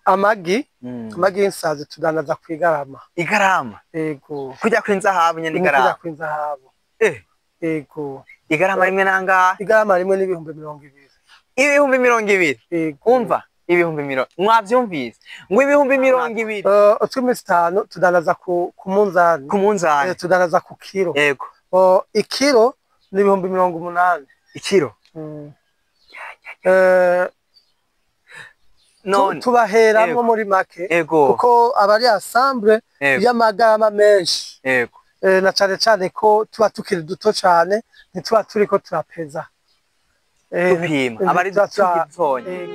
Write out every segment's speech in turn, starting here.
Amagi, amagi y'insazi tudandaza kw'igarama. Igarama? Yego. Kujya kw'inzahabu nyene igarama? Kujya kw'inzahabu. Yego. Igarama rimwe nangahe? Igarama rimwe n'ibihumbi 20. Ibihumbi 20? Yego. Umva, ibihumbi mirongo, mwavyumvise ngo ibihumbi 20. Utw'iminsi 5 tudandaza ku munzani. Ku munzani. Tudandaza ku kiro. Yego. Ikiro ni ibihumbi 80. Ikiro? None tubaheramwo muri make. Ego. Kuko abari ensemble y'amagarama menshi. Ego. Na cane cane ko tuba tukiri duto cane, ntituba turiko turapeza. Tupima abari dutonye.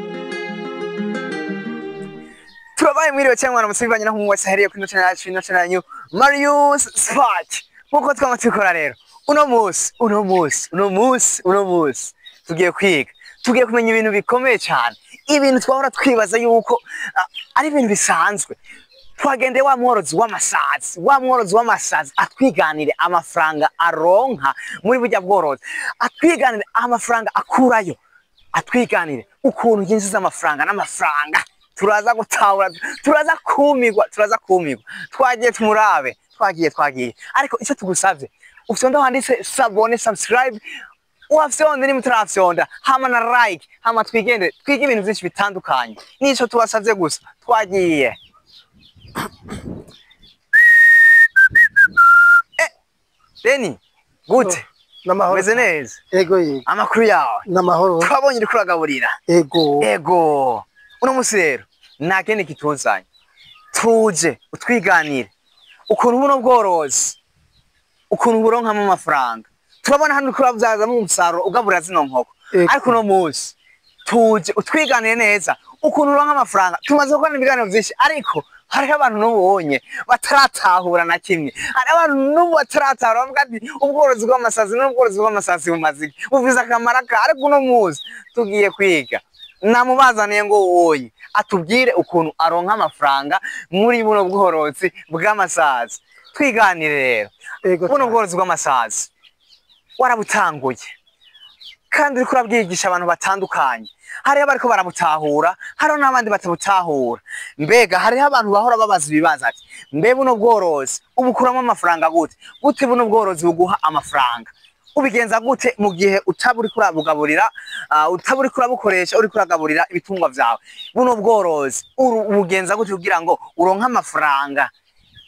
Turabaye mwiriwe cyangwa mwaramutse bivanye naho umwe wese ahereye kuri ino channel yacu, ino channel yanyu Marius Spark. Nkuko twama tubikora rero, uno munsi tugiye kwiga, tugiye kumenya ibintu bikomeye cyane, ibintu twahora twibaza yuko ari ibintu bisanzwe. Twagendeye wa mworozi w'amasazi, atwiganire amafaranga aronka muri burya bworozi, atwiganire amafaranga akurayo, atwiganire ukuntu yinjiza amafaranga n'amafaranga. Turaza gutahura, turaza kumirwa. Twagiye tumurabe, twagiye. Ariko icyo tugusavye, ufyonda handitse sabone, subscribe, wafyonda ni mutarafyonda, hama na like, hama twigende, twige ibintu byinshi bitandukanye. Nico tubasavye gusa, twagiye. Deni, gute? Namahoro. Meze neza? Ego yego. Amakuru yawe? Namahoro. Twabonye uriko uragaburira. Ego. Ego. Uno musi rero nta kindi kituzanye, tuje utwiganire ukuntu buno bworozi, ukuntu buronkamo amafaranga. Turabona hano uriko urabyazamo umusaruro ugaburira zino nkoko, ariko uno musi tuje utwiganire neza ukuntu uronka amafaranga. Tumaze gukora ibiganiro vyinshi, ariko hariho abantu n'ubonye bataratahura na kimwe. Hari abantu n'ubu bataratahura bavuga ati ubworozi bw'amasazi n'ubworozi bw'amasazi bumaze iki, bufise akamaro akahe? Ariko uno musi tugiye kwiga, namubazaniye ngo woye atubwire ukuntu aronka amafaranga muri buno bworozi bw'amasazi. Twiganire rero buno bworozi bw'amasazi warabutanguye kandi uriko urabwigisha abantu batandukanye. Hariho abariko barabutahura, hariho n'abandi batabutahura. Mbega hariho abantu bahora babaza ibibazo ati mbe buno bworozi ubukuramo amafaranga gute? Gute buno bworozi buguha amafaranga? Ubigenza gute mu gihe utaburi kurabugaburira, utaburi kurabukoresha, uri kuragaburira ibitungwa vyawe? Buno bworozi ubugenza gute kugira ngo uronke amafaranga?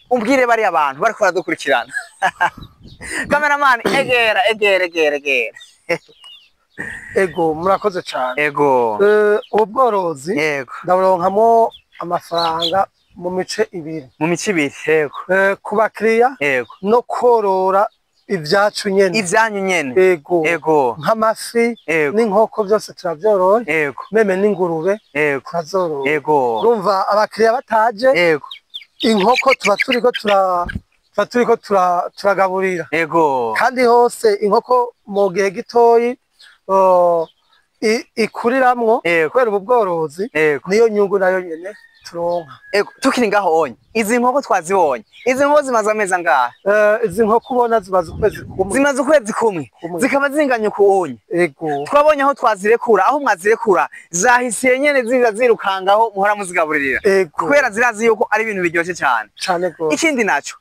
Umbwire bari abantu bariko baradukurikirana. Cameraman, egera. Ego, murakoze cyane. Ego. Ubworozi ndaburonkamo amafaranga mu mice ibiri. Mu mice ibiri, yego. Ku bakiriya no korora ibyacu nyene. Ibyanyu nyene. Ego. Ego. Nk'amafi n'inkoko byose turabyoroye. Ego. Meme n'ingurube. Ego. Turazoroye. Ego. Urumva abakiriya bataje. Ego. Inkoko tuba turiko turagaburira. Ego. Kandi hose inkoko mu gihe gitoyi ikuriramwo kubera ubu bworozi, niyo nyungu nayo nyene turonka. Ego, tukiri ngaho onye, izi nkoko twazibonye, izi nkoko zimaze amezi angahe? Izi nkoko ubona zimaze ukwezi kumwe. Zimaze ukwezi kumwe, zikaba zinganye uku onye. Ego. Twabonye aho twazirekura, aho mwazirekura zahisiye nyene ziza zirukangaho muhora muzigaburirira. Ego. Kubera zirazi yuko ari ibintu biryoshe cyane. Cyane gose. Ikindi naco,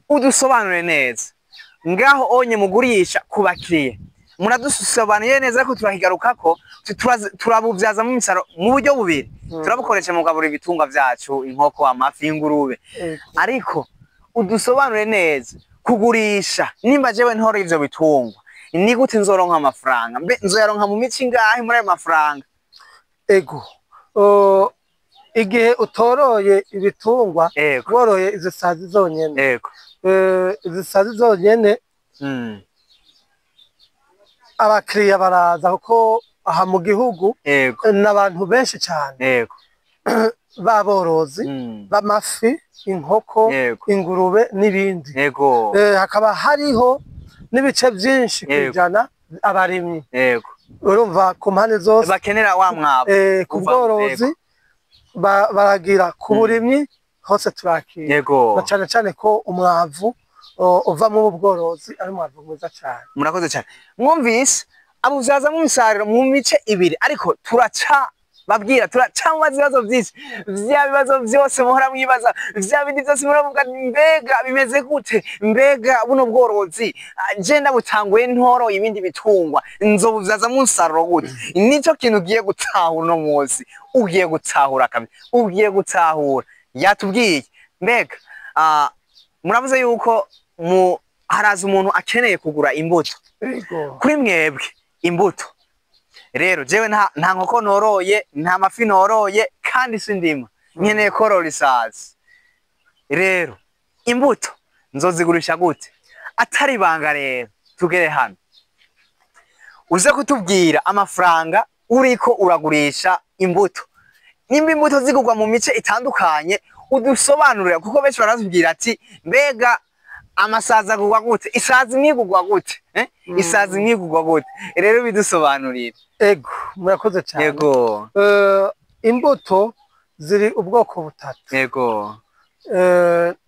udusobanure neza ngaho onye mugurisha ku bakiriya. Muradusobanuye neza ko turahigarukako, turabuvyazamo imisaro mu buryo bubiri. Turabukoresha mu kugaburira ibitungwa vyacu, inkoko, amafi, ingurube. Ariko udusobanure neza kugurisha, nimba jewe ntora ivyo bitungwa, ni gute nzoronka amafaranga? Mbe nzoyaronka mu mici ingahe muri ayo mafaranga? Ego. Igihe utoroye ibitungwa, woroye izo sazi zonyene. Ego. Izo sazi zonyene, abakiriya baraza kuko aha mu gihugu n'abantu benshi cyane. Yego. Baborozi b'amafi, inkoko, ingurube n'ibindi. Yego. Hakaba hariho n'ibice byinshi kwijana abarimyi. Yego. Urumva ku mpande zose bakenera wa mwavu. Ku bworozi baragira, ku burimyi hose turakira. Yego. Na cyane cyane ko umwavu uva mu bworozi ari umwavu mwiza cyane. Murakoze cyane. Mwumvise abuvyazamo umusaruro mu mice ibiri, ariko turaca Turababwira, turacamubaza ibibazo byinshi, vya bibazo vyose muhora mwibaza, vya bindi vyose muhora muvuga, mbega bimeze gute, mbega buno bworozi je ndabutanguye ntoro ibindi bitungwa nzobuvyaza umusaruro gute? Nico kintu ugiye gutahura uno munsi, ugiye gutahura kabisa, ugiye gutahura. Yatubwiye mbega muravuze yuko mu haraza umuntu akeneye kugura imbuto. Kuri mwebwe imbuto rero, jewe nta nkoko noroye, nta mafi noroye, kandi sindima, nkeneye korora isazi. Rero imbuto nzozigurisha gute? Atari ibanga rero tugere hano uze kutubwira amafaranga uriko uragurisha imbuto. Nimba imbuto zigurwa mu mice itandukanye udusobanurira, kuko benshi baratubwira ati mbega amasazi agurwa gute, isazi imwe igurwa gute, eh? Isazi imwe igurwa gute? Rero bidusobanurire. Ego, murakoze cyane. Yego. Imbuto ziri ubwoko butatu. Yego.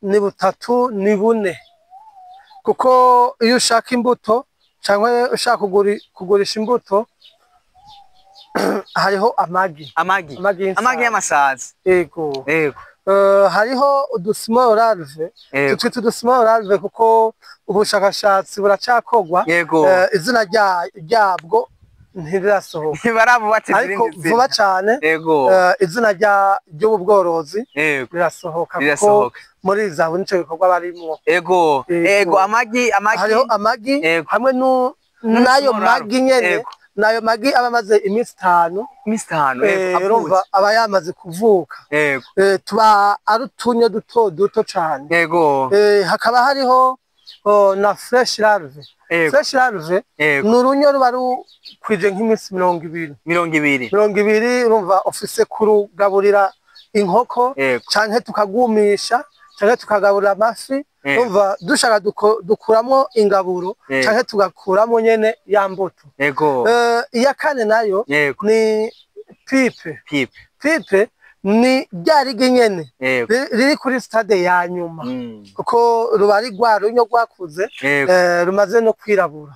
Ni butatu, ni bune, kuko iyo ushaka imbuto cyangwa ushaka kugurisha imbuto hariho amagi. Amagi. Amagi y'insazi. Amagi y'amasazi. Ego. Yego. Hariho udusmall larve. Yego. Tutwita udusmall larve kuko ubushakashatsi buracakorwa. Yego. Izina ryabwo ntirirasohoka, Ntibarabubatiza ariko irindi zina. vuba cyane Yego. izina ry'ubu bworozi Yego. rirasohoka, kuko Rirasohoka. muri zabu nico gikorwa barimwo. Ego. Yego. Ego, amagi, amagi. Hariho amagi Yego. hamwe n'ayo N'udusmall larve. magi nyene. Yego. N'ayo magi aba amaze iminsi 5. Iminsi 5. Yego. Urumva Avutse. aba yamaze kuvuka. Yego. Tuba ari utunyo duto duto cane. Yego. Hakaba hariho na fresh larve. Yego. Fresh larve Yego. ni urunyo ruba rukwije nk'iminsi 20. 20. 20, urumva ufise kurugaburira inkoko Yego. canke tukagumisha canke tukagaburira amafi. Yego. Urumva dushaka dukuramwo ingaburo Yego. canke tugakuramo nyene ya mbuto. Yego. Iya kane nayo Yego. ni pupe. Pupe. Pupe ni rya rigi nyene Yego. riri kuri stade ya nyuma, kuko ruba ari rwa runyo rwakuze, Yego. rumaze no kwirabura,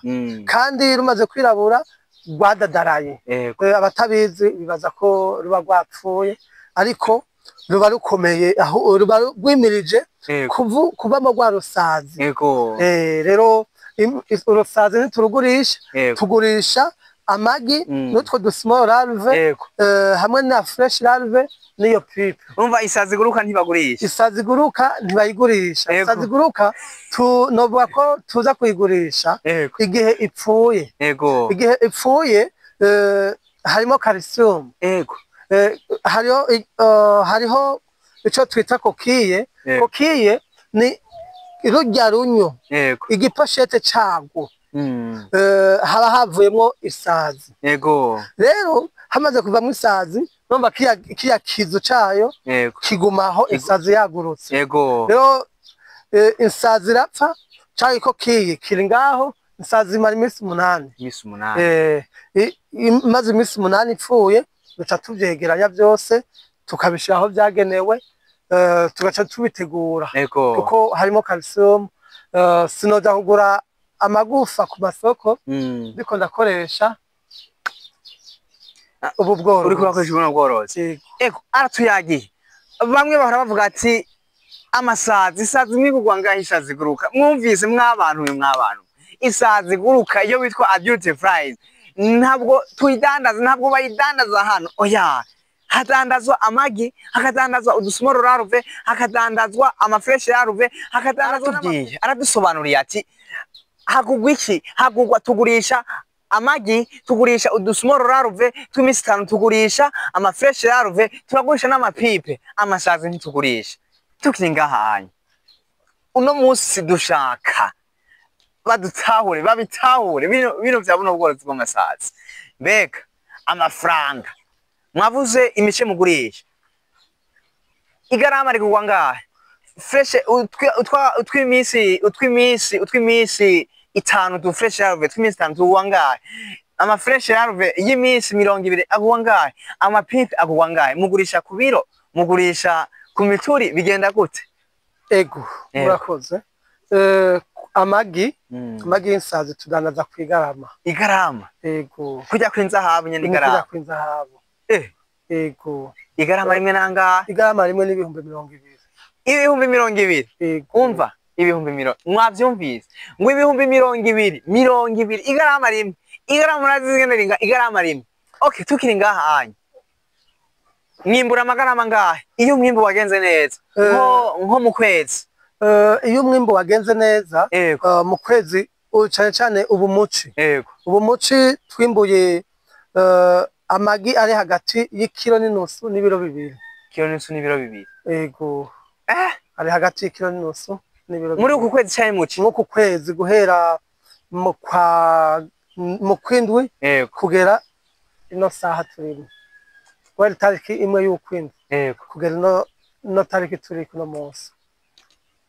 kandi rumaze kwirabura rwadadaraye. Yego. Abatabizi bibaza ko ruba rwapfuye, ariko ruba rukomeye, aho ruba rwimirije Yego. kuvamo rwa rusazi. Yego. Rero urusazi ntiturugurisha. Yego. Tugurisha amagi n'utwo dusmall larve, Yego. hamwe na fresh larve n'iyo pupe. Urumva isazi iguruka ntibagurisha. Isazi iguruka ntibayigurisha. Yego. Isazi iguruka novuga ko tuza kuyigurisha Yego. igihe ipfuye. Yego. Igihe ipfuye harimo calcium. Yego. Hariho ico twita coquille. Yego. Coquille ni rurya runyo, Yego. igipochette carwo haba havuyemwo isazi. Yego. Rero hamaze kuvamwo isazi, urumva kiya kizu cayo Yego. kigumaho isazi yagurutse. Yego. Rero isazi irapfa canke ko kiyi kiri ngaho, isazi imara iminsi 8. Iminsi 8. Imaze iminsi 8 ipfuye, duca tuvyegeranya vyose tukabishira aho vyagenewe, tugaca tubitegura. Yego. Kuko harimo calcium. Sinoja kugura amagufa ku masoko ndiko ndakoresha ubu bworozi. Uriko urakoresha buno bworozi. Yego. Ego, aratuyagiye. Bamwe bahora bavuga ati amasazi, isazi imwe igurwa ngaho, isazi iguruka. Mwumvise mwabantu mwe, mwabantu. Isazi iguruka iyo witwa adult flies, ntabwo tuyidandaza, ntabwo bayidandaza hano. Oya, hadandazwa amagi, hakadandazwa udusmall larve, hakadandazwa ama fresh larve, hakadandazwa. Aratubwiye, aradusobanuriye ati hagugwa iki, hagugwa, tugurisha amagi, tugurisha udusmall larve tw'iminsi 5, tugurisha ama fresh larve, turagurisha n'amapupe, amasazi ntitugurisha. Tukiri ngahanye uno munsi dushaka badutahure, babitahure bino vya buno bworozi bw'amasazi. Mbega amafaranga mwavuze imice mugurisha, igarama rigurwa ngahe? Fresh utw'iminsi 5, du fresh larve tw'iminsi 5 tugurwa ngahe? Ama fresh larve y'iminsi 20 agurwa ngahe? Amapupe agurwa ngahe? Mugurisha ku biro, mugurisha ku mituri, bigenda gute? Ego, Yego. murakoze. Amagi, amagi y'insazi tudandaza kw'igarama. Igarama? Ego. Kujya kw'inzahabu nyene? Kujya Igarama? kw'inzahabu. Ego. Igarama rimwe nangahe? Igarama rimwe n'20,000. 20,000. Ego. Umva, 20,000, mwavyumvise ngo 20,000, 20 igarama rimwe. Igarama murazi ringa igarama rimwe. Okay, tukiri ngaha anya mwimbura amagarama ngahe iyo umwimbu wagenze neza? Nko mu kwezi. Iyo umwimbu wagenze neza, mu kwezi cane cane ubu muci. Ubu muci twimbuye amagi ari hagati y'ikiro n'inusu n'ibiro 2. Kiro n'inusu n'ibiro 2. Ego. Ari hagati y'ikiro n'inusu n'ibiro 2. Muri uku kwezi cyane muci? Muri uku kwezi guhera mu kwindwi kugera ino saha turimo. Guhera itariki 1 y'ukwindwi. Kugera ino tariki turi kuno munsi.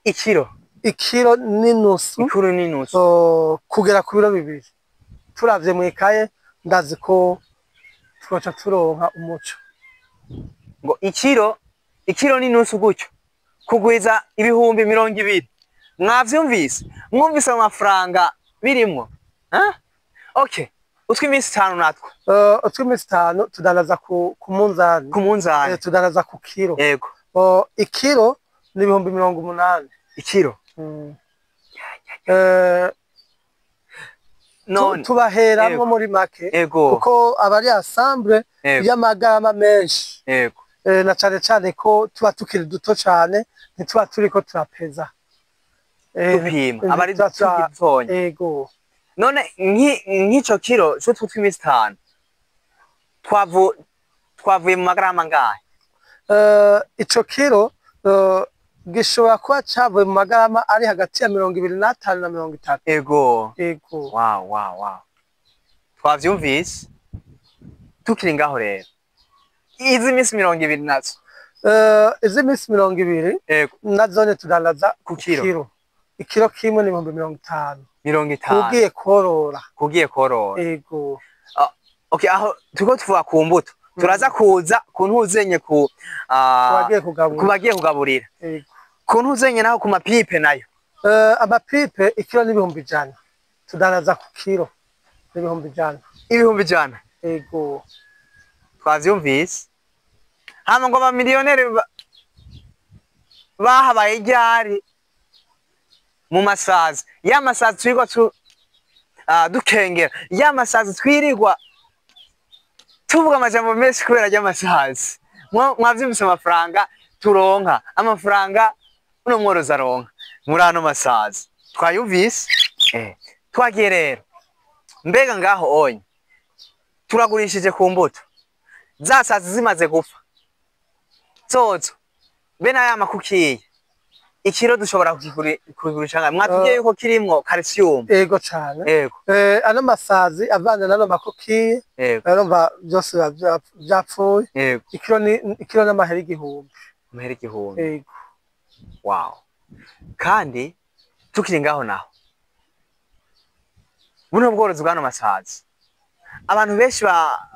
Ikiro. Ikiro n'inusu. Ikiro n'inusu. Kugera ku biro 2. Turavye mwikaye ndazi ko twoca turonka umuco. Ngo ikiro n'inusu gutyo kugwiza 20,000. Mwavyumvise? Mwumvise amafaranga birimwo? Okay. Utw'iminsi 5 natwo. Utw'iminsi 5 tudanaza ku munzani. Ku munzani. Tudanaza ku kiro. Yego. Ikiro ni 80,000. Ikiro. None tubaheramwo muri make. Kuko abari ensemble y'amagarama menshi. Yego. Na cane cane ko tuba tukiri duto cane, ntituba turiko turapeza. Tupima abari dutonya. Yego. None nk'ico kiro cyo tw'iminsi 5 twavuye mu magarama ngahe? Ico kiro gishobora kuba cavuye mu magarama ari hagati ya 25 na 30. Ego. Ego. Wow, wow, wow. Twavyumvise. Tukiri ngaho rero. Izi minsi 20 nazo. Izi minsi 20. Ego. Nazo ne tudandaza ku kiro. Ikiro kimwe ni 50,000. 50. Kugiye korora. Kugiye korora. Ego. Okay, aho tuko tuvuga ku mbuto. Turaza kuza ku ntuzenye ku kubagiye kugaburira. Ego. Ku ntuzenye naho ku mapipe nayo. Amapipe ikiro ni 100,000. Tudanaza ku kiro ni 100,000. 100,000. Ego. Twavyumvise. Hama ngo abamiliyoneri bahabaye ryari mu masazi. Ya masazi twirirwa dukengera. Ya masazi twirirwa tuvuga amajambo menshi kubera ry'amasazi. Mwavyumvise amafaranga turonka, amafaranga uno mworozi aronka muri ano masazi. Twayumvise. Twagiye rero. Mbega ngaho onye turagurishije ku mbuto. Za sazi zimaze gupfa. Zozo bene aya makukiye. Ikiro dushobora kukigurisha ngaho. Mwatubwiye yuko kirimwo calcium. Ego cane. Ego. Ano masazi avana n'ano makukiye. Ego. Urumva byose byapfuye. Ego. Ikiro ni ikiro n'amahera 1000. Amahera 1000. Ego. Wow. Kandi tukiri ngaho naho. Buno bworozi bw'ano masazi. Abantu benshi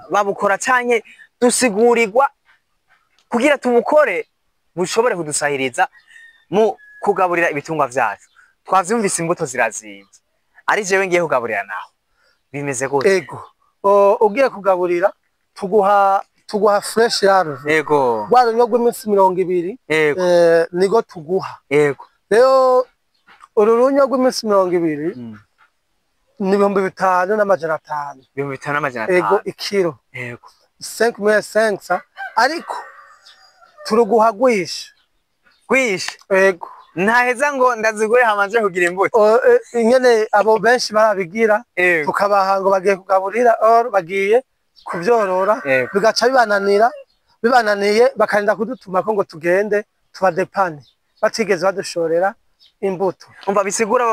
babukora canke dusigurirwa kugira tumukore bushobore kudusahiriza mu kugaburira ibitungwa vyacu. Twavyumvise imbuto zirazimvye. Ari jewe ngiye kugaburira naho. Bimeze gute? Ego. Ugiye kugaburira tuguha fresh larve. Ego. Rwa runyo rw'iminsi 20. Ego. Nigo tuguha. Ego. Rero uru runyo rw'iminsi 20 ni 5,500. 5,500. Ego ikiro. Ego. 5,500 ariko turuguha gwisha. Gwisha. Ego. Ntaheza ngo ndazigure hamanje kugira imbuto. Ingene abo benshi barabigira tukabaha ngo bagiye kugaburira or bagiye kuvyorora bigaca bibananiye bakarinda kudutuma ko ngo tugende tubadepane batigeze badushorera imbuto. Umva bisigura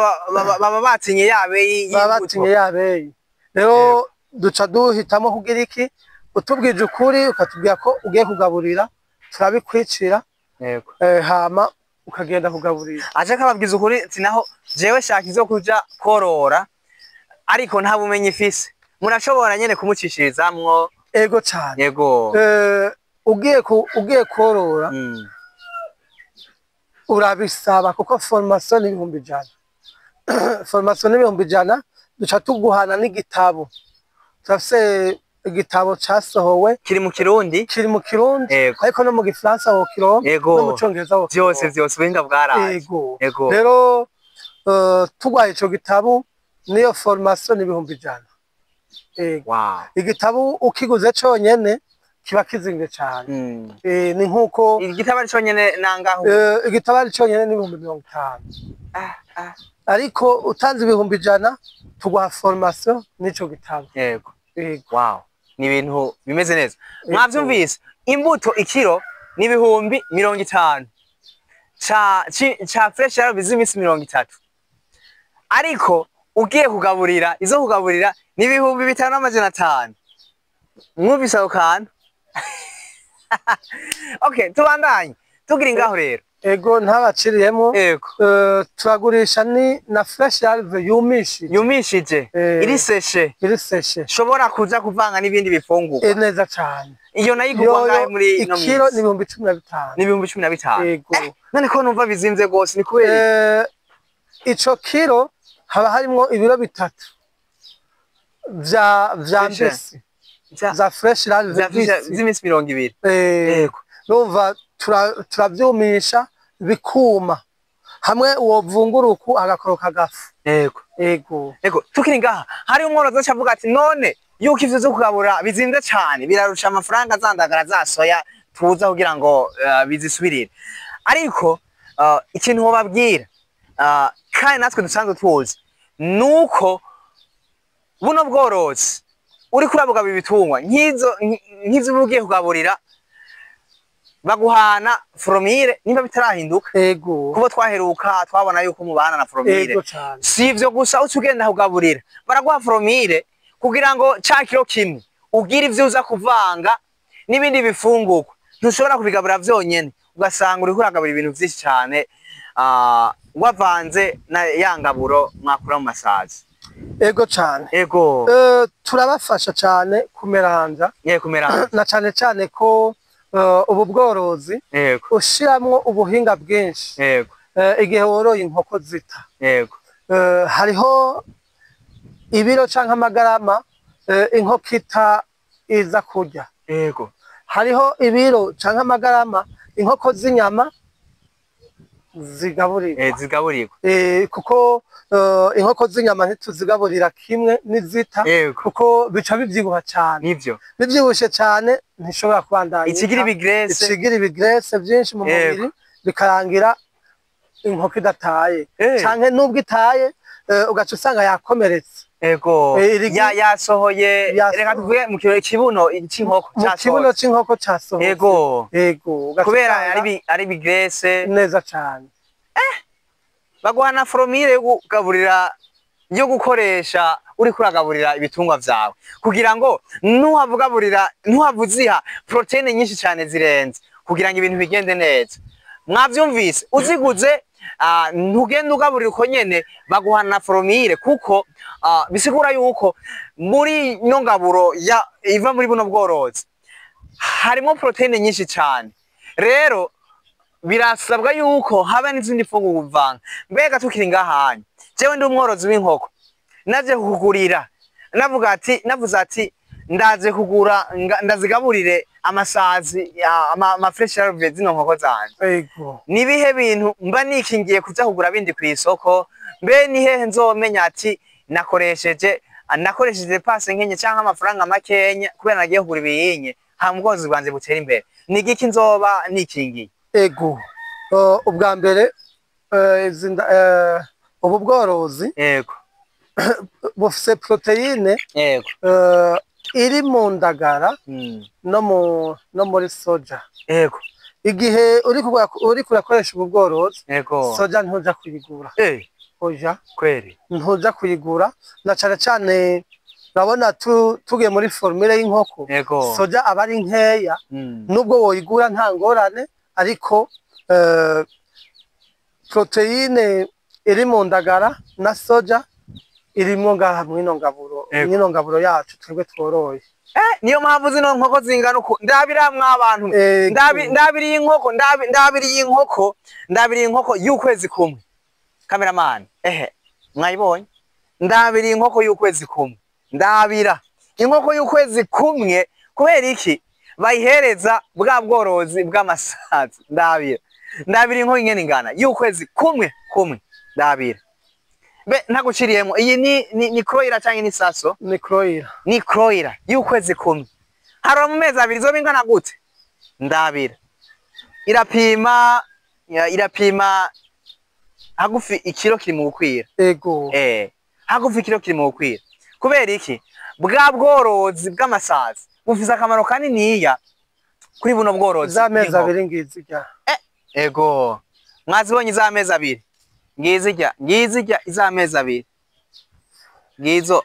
baba batinye yabe baba batinye yabe. Rero duca duhitamo kugira iki utubwije ukuri ukatubwira ko ugiye kugaburira turabikwicira. Yego. Hama ukagenda kugaburira. Aje kababwiza ukuri ati naho jewe shaka izo kuja korora ariko nta bumenyi ifise. Murashobora nyene kumucishirizamwo. Ego cyane. Yego. Ugiye korora urabisaba kuko formation ni 100,000. Formation ni 100,000 duca tuguhana n'igitabo. Turafise Igitabo casohowe Kiri mu Kirundi? Kiri mu Kirundi, Yego. ariko no mu Gifaransa wokironka, Yego. no mu Congereza wokironka. Vyose vyose, ubuhinga bwaraje. Yego. Yego. Rero tugwaye ico gitabo niyo formation n'100,000. Yego. Wow. Igitabo ukiguze conyene kiba kizimvye cane. Ni nkuko Igitabo ari conyene nangaho? Igitabo ari conyene n'50,000. Ah, ah. Ariko utanze 100,000 tuguha formation n'ico gitabo. Yego. Yego. Wow. Ni ibintu bimeze neza. Yego. Mwavyumvise, imbuto ikiro ni 50,000 ca fresh larve z'iminsi 30. Ariko ugiye kugaburira, izo kugaburira ni 5,500. Mwumvise ako kantu? Okay, tubandanye. Tugira ingaho rero. Ego, ntabaciriyemo. Yego. Turagurisha ni na fresh larve yumishije. Yumishije. Iri séchée. Iri séchée. Shobora kuza kuvanga n'ibindi bifungurwa. Neza cane. Iyo nayo igurwa Yoyo ngahe muri ino ikiro minsi? ni 15,000. Ni 15,000. Yego. None ko numva bizimvye gose, ni kubera iki? Ico kiro haba harimwo ibiro 3 vya Fresh. mbisi, za fresh larve Za fresh mbisi. z'iminsi 20. Yego. Numva turavyumisha bikuma hamwe uwo vunguruku agakoroka agafu. Yego. Yego. Ego, tukiri ngaha hari umworozi aca avuga ati none yuko ivyo vyo kugabura bizimvye cane, birarusha amafaranga zandagara za soya tuza kugira ngo bizisubirire. Ariko ikintu wobabwira, kandi natwe dusanzwe tuzi, nuko buno bworozi uriko urabugaba ibitungwa nk'izo uba ugiye kugaburira, baguhana formule nimba bitarahinduka. Ego. Kubo twaheruka twabona yuko mubana na formule. Ego cane. Si ivyo gusa, uca ugenda kugaburira baraguha formule kugira ngo ca kiro kimwe ugire ivyo uza kuvanga n'ibindi bifungurwa. Ntushobora kubigabura vyonyene, ugasanga uriko uragabura ibintu vyinshi cane, wavanze na ya ngaburo mwakura mu masazi. Ego cane. Ego. Turabafasha cane kumeranja. Ye, kumeranja. Na cane cane ko ubu bworozi ushiramwo ubuhinga bwinshi. Igihe woroye inkoko zita, hariho ibiro canke amagarama inkoko ita iza kurya. Hariho ibiro canke amagarama inkoko z'inyama zigaburirwa. Zigaburirwa. Kuko inkoko z'inyama ntituzigaburira kimwe n'izita, kuko bica bivyibuha cane. Nivyo. Bivyibushe cane ntishobora kubandanya. Ikigira ibi graisse. Ikigira ibi graisse vyinshi mu mubiri, bikarangira inkoko idataye. Canke nubwo itaye, ugaca usanga yakomeretse. Yasohoye. Reka tuvuge mu kibuno c'inkoko. Mu kibuno c'inkoko casohotse. Ego, ugaca Kubera usanga ari ibi graisse. Neza cane. Baguha na formule yo kugaburira, yo gukoresha uriko uragaburira ibitungwa vyawe, kugira ngo nuhavugaburira ntuhavuziha protéine nyinshi cane zirenze, kugira ngo ibintu bigende neza. Mwavyumvise, uziguze, ntugende ugaburira uko nyene, baguha na formule, kuko bisigura yuko muri ino ngaburo ya iva muri buno bworozi harimo protéine nyinshi cane. Rero birasabwa yuko haba n'izindi mfungurwa uvanga. Mbega tukiri ngahanye, jewe ndi umworozi w'inkoko, naje kukugurira, navuga ati, navuze ati ndaje kugura ndazigaburire amasazi ama fresh larve zino nkoko zanje. Nibihe bintu mba nikingiye kuja kugura bindi kw'isoko? Mbe ni hehe nzomenya ati nakoresheje pase nkenye canke amafaranga makenya kubera nagiye kugura ibiyinye, hama ubworozi bwanje butera imbere? Ni igiki nzoba nikingiye? Ego. Ubwa mbere, ubu bworozi bufise protéine iri mu ndagara no muri soja. Igihe uriko urakoresha ubu bworozi, soja ntuja kuyigura. Oya. Kweri? Ntuja kuyigura, na cane cane urabona tugiye muri formule y'inkoko, soja aba ari nkeya. Nubwo woyigura nta ngorane, ariko protéine iri mu ndagara na soja irimwo ngaha mw'ino ngaburo, mw'ino ngaburo yacu twebwe tworoye. Niyo mpamvu zino nkoko zingana uku. Ndabira mwabantu. Ndabiriye inkoko, ndabiriye inkoko, ndabiriye inkoko y'ukwezi kumwe. Cameraman, ehe, mwayibonye? Ndabiriye inkoko y'ukwezi kumwe. Ndabira. Inkoko y'ukwezi kumwe kubera iki bayihereza bwa bworozi bw'amasazi. Ndabira ndabira inkoko ingene ingana y'ukwezi kumwe kumwe, ndabira be ntaguciriyemo. Iyi ni broiler canke ni saso? Ni broiler. Ni broiler y'ukwezi kumwe. Harora mu mezi 2 izoba ingana gute? Ndabira irapima irapima hagufi ikiro kiri mu gukwira. Ego. Hagufi ikiro kiri mu gukwira. Kubera iki? Bwa bworozi bw'amasazi bufise akamaro kaniniya kuri buno bworozi. Z'amezi 2 ngizirya. Ego. Mwazibonye z'amezi 2. Ngizirya, ngizirya iz'amezi 2. Ngizo.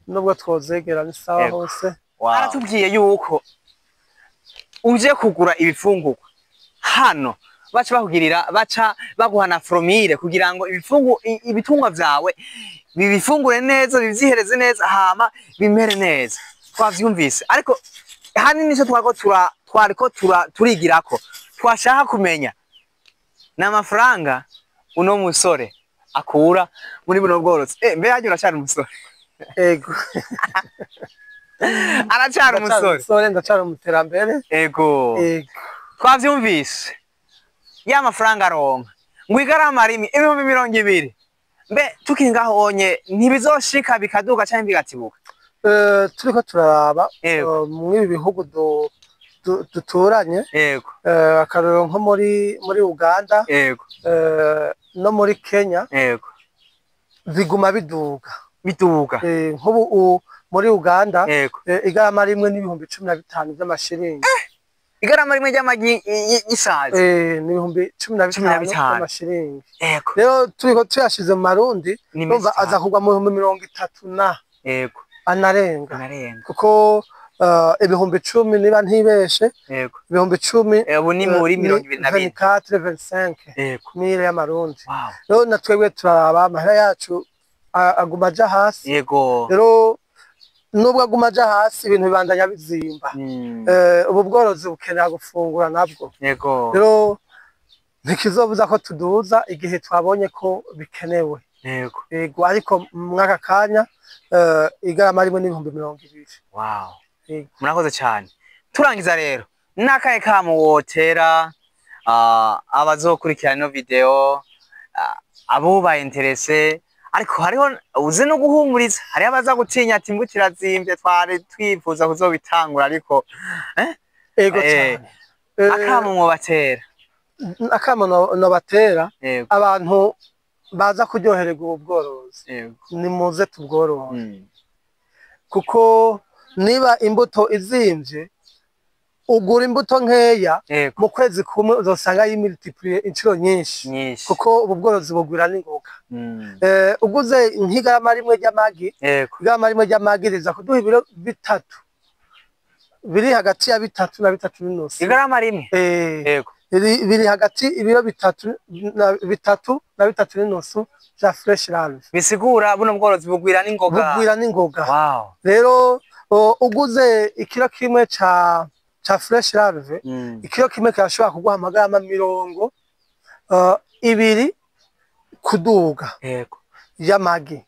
Nubwo twozegera ni sawa hose. Aratubwiye yuko uje kugura ibifungurwa hano baca bakugirira, baca baguha na formule kugira ngo ibitungwa vyawe bibifungure neza, bivyihereze neza, hama bimere neza. Twavyumvise, ariko hanini nico twariko turigirako, twashaka kumenya n'amafaranga uno musore akura muri buno bworozi. Mbe yaje uracari umusore? Ego. Aracari umusore. Umusore, ndacari mu terambere. Ego. Ego. Twavyumvise ya mafaranga aronka ngo igarama rimwe 20,000. Mbe tukiri ngaho onye ntibizoshika bikaduka canke bigatibuka? Turiko turaraba mw'ibi bihugu duturanye. Yego. Akarorero nko muri Uganda. Yego. No muri Kenya. Yego. Biguma biduga. Biduga. Nk'ubu muri Uganda igarama rimwe n'ibihumbi 15 by'amashiringi. Igarama rimwe ry'amagi y'isazi. N'ibihumbi 15 by'amashiringi. Yego. Rero turiko tuyashize mu Marundi, urumva aza kugwa mu 30,000 na. Yego. Anarenga. Kuko 10,000 niba ntibeshe. Yego. 10,000 ubu ni muri 24. 24 25. Yego. Mire y'amarundi. Wow. Rero natwebwe turaraba amahera yacu aguma aja hasi. Yego. Rero nubwo aguma aja hasi ibintu bibandanya bizimba. Ubu bworozi bukenera gufungura nabwo. Yego. Rero ntikizobuza ko tuduza igihe twabonye ko bikenewe. Yego. Yego, ariko mwaka kanya igarama rimwe n'ibihumbi 20. Wow. Yego. Murakoze cyane. Turangiza rero nakaye kamo wotera abazokurikirana ino video, abo ba interesse, ariko hariho uze no guhumuriza, hariho abaza gutinya ati imbuto irazimvye twari twifuza kuzobitangura, ariko Ego cyane. Akamo mwobatera. Akamo nobatera abantu baza kuryohererwa ubu bworozi. Ni muze tubworore. Kuko niba imbuto izimvye ugura imbuto nkeya mu kwezi kumwe uzosanga yimultiplier inshuro nyinshi, kuko ubu bworozi bugwira n'ingoga. Uguze nk'igarama rimwe ry'amagi, igarama rimwe ry'amagi riza kuduha ibiro 3 biri hagati ya 3 na 3.5. Igarama rimwe? Yego. Biri hagati ibiro 3 na 3 na 3.5 bya fresh larve. Bisigura buno bworozi bugwira n'ingoga. Bugwira n'ingoga. Wow. Rero uguze ikiro kimwe ca fresh larve, ikiro kimwe kirashobora kuguha amagarama 20 kuduga. Yego. Y'amagi.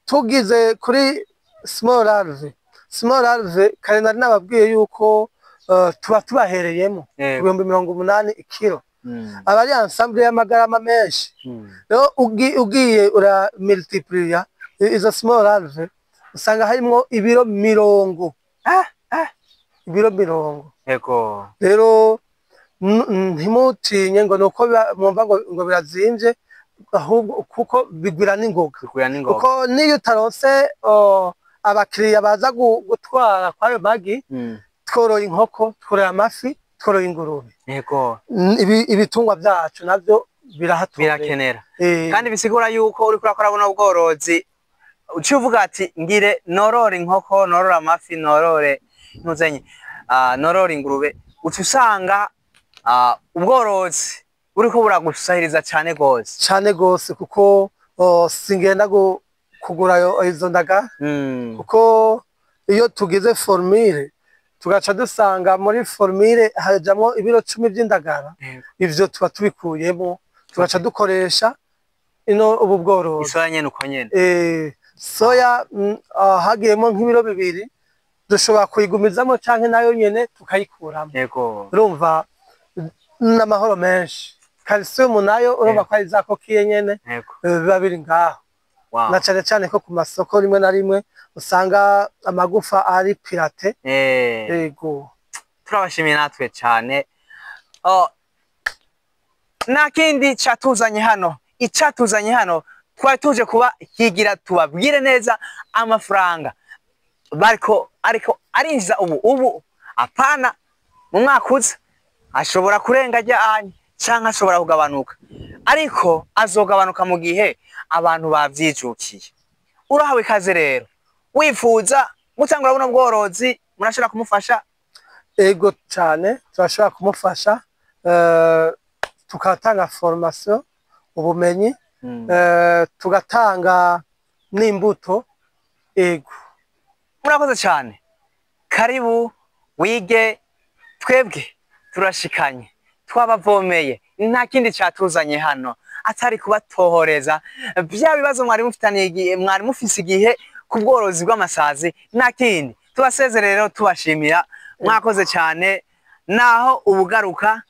Tugize kuri small larve. Small larve kare nari nababwiye yuko tuba tubahereyemo 80,000 ikiro. Abari ensemble y'amagarama menshi. Rero ugiye ura multiplier izo small larve usanga harimo ibiro 40. Ibiro 40. Yego. Rero ntimutinye ngo nuko mwumva ngo birazimvye, ahubwo kuko bigwira n'ingoga. Kuko niyo utaronse abakiriya baza gutwara kwayo magi, tworoye inkoko, tworoye amafi, tworoye ingurube. Yego. Ibitungwa byacu navyo birahatunga. Birakenera. Kandi bisigura yuko uriko urakora buno bworozi uciye uvuga ati ngire norore inkoko, norore amafi, norore ntuzenye, norore ingurube, uca usanga ubworozi buriko buragusahiriza cane gose. Cane gose, kuko singenda kugura izo ndaga, kuko iyo tugize formule tugaca dusanga muri formule hajamwo ibiro 10 by'indagara, ivyo tuba tubikuyemo tugaca dukoresha ino ubu bworozi. Isoya nyene uko nyene. Soya hagiyemo nk'ibiro 2, dushobora kuyigumizamo canke nayo nyene tukayikuramo. Urumva n'amahoro menshi. Calcium nayo urumva ko ari za coquille nyene, biba biri ngaho. Na cane cane ko ku masoko rimwe na rimwe usanga amagufa ari piraté. Yego. Turabashimiye natwe cyane. Oh, nta kindi catuzanye hano. Icatuzanye hano, twari tuje kuba higira tubabwire neza amafaranga bariko ariko arinjiza ubu, apana mu mwaka uza. Ashobora kurenga ajya anye canke ashobora kugabanuka, ariko azogabanuka mu gihe abantu bavyijukiye. Urahawe ikaze rero, wifuza gutangura buno bworozi, murashobora kumufasha? Ego cane, turashobora kumufasha, tukatanga formation, ubumenyi, tugatanga n'imbuto. Ego. Murakoze cyane, karibu wige. Twebwe turashikanye, twabavomeye. Nta kindi catuzanye hano atari kubatohoreza bya bibazo mwari mufitaniye igihe, mwari mufise igihe ku bworozi bw'amasazi. Nta kindi, tubasezere rero tubashimira. Mwakoze cyane, naho ubugaruka.